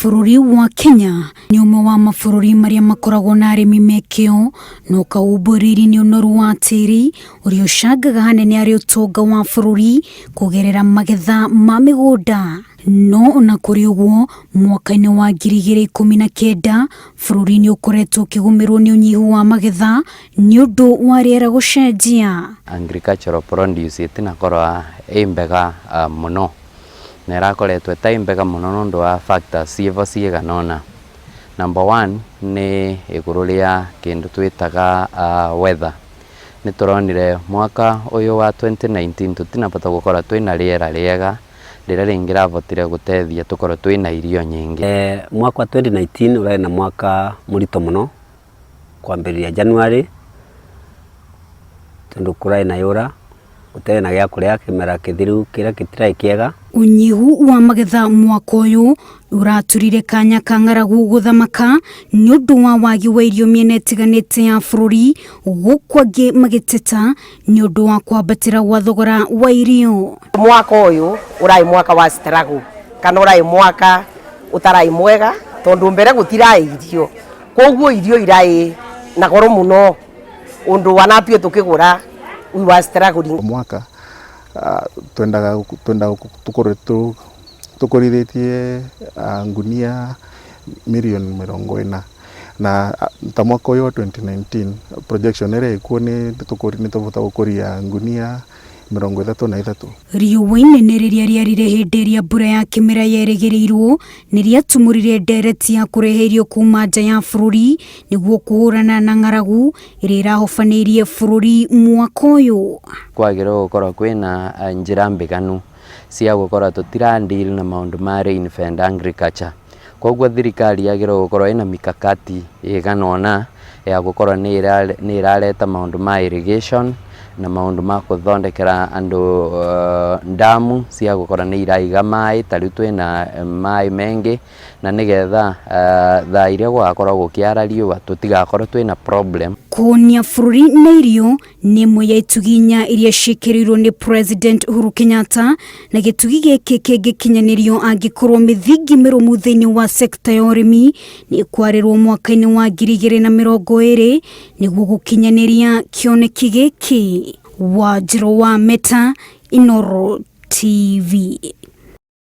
Bũrũri wa Kenya nĩ ũmwe wa mabũrũri marĩa makoragwo na arĩmi me kĩo na ũkahumbwo riri nĩ ũnoru wa tĩri ũrĩa ũcangaga hanene harĩ ũtonga wa bũrũri kũgerera magetha ma mĩgũnda. No ona kũrĩ ũguo, mwaka-inĩ wa 2019 bũrũri nĩ ũkoretwo ũkĩgũmĩrwo nĩ ũnyihu wa magetha nĩ ũndũ wa rĩera gũcenjia. Agricultural produce ĩtinakorwo ĩ mbega mũno. Na ĩrakoretwo ĩtarĩ mbega mũno nĩ ũndũ wa factors ciĩvo cigana ũna. Number one nĩ igũrũ rĩa kĩndũ twĩtaga weather. Nĩ tũronire mwaka ũyũ wa 2019 tũtinabota gũkorwo twĩna rĩera rĩega rĩrĩa rĩngĩrabotire gũtethia tũkorwo twĩna irio nyingĩ. Mwaka wa 2019 ũrarĩ na mwaka mũritũ mũno kwambĩrĩria January tondũ kũrarĩ na yũra. Gũtarĩ na gĩa kũrĩa kĩmera kĩthiru kĩrĩa gĩtirarĩ kĩega. Ũnyihu wa magetha mwaka ũyũ ũraturire kanya ka ng'aragu gũthamaka nĩ ũndũ wa wagi wa irio mĩena ĩtiganĩte ya bũrũri, gũkũ angĩ magĩteta nĩ ũndũ wa kwambatĩra gwa thogora wa irio. Mwaka ũyũ ũrarĩ mwaka wa struggle kana ũrarĩ mwaka ũtararĩ mwega tondũ mbere gũtirarĩ irio, koguo irio irarĩ na goro mũno. Ũndũ wanatue tũkĩgũra we were struggling. O mwaka twendaga twendaga tũkorwo tũkũrithĩtie ngunia mirioni 40 na ta mwaka ũyũ wa 2019 projection ĩrĩa ĩkuo nĩ nĩ tũbota gũkũria ngunia 33. Riũa inene rĩrĩa rĩarire hĩndĩ ĩrĩa mbura ya kĩmera yerĩgĩrĩirwo nĩ rĩatumũrire ndereti ya kũrehe irio kuma nja ya bũrũri nĩguo kũhũrana na ng'aragu ĩrĩa ĩrahobanĩirie bũrũri mwaka ũyũ. Kwagĩrĩirwo gũkorwo kwĩna njĩra mbĩganu cia gũkorwo tũtira deal na maũndũ ma rain fed agriculture. Koguo thirikari yagĩrĩirwo gũkorwo ĩna mikakati ĩgana ũna ya gũkorwo nĩ ĩrareta maũndũ ma irrigation na maũndũ ma gũthondekera andũ ndamu cia gũkorwo nĩ iraiga maĩ ta rĩu twĩna maĩ mengĩ na nĩgetha thaa iria gũgakorwo gũkĩara riũa tũtigakorwo twĩna problem. Kũhũnia bũrũri na irio nĩ ĩmwe ya itugĩ inya iria ciĩkĩrĩirwo nĩ President Uhuru Kenyatta na gĩtugi gĩkĩ kĩngĩkinyanĩrio angĩkorwo mĩthingi mĩrũmu thĩinĩ wa sekta ya ũrĩmi nĩ ĩkwarĩrwo mwaka-inĩ wa 2020 nĩguo gũkinyanĩria kĩoneki gĩkĩ. Wanjirũ wa Meta, Inooro TV.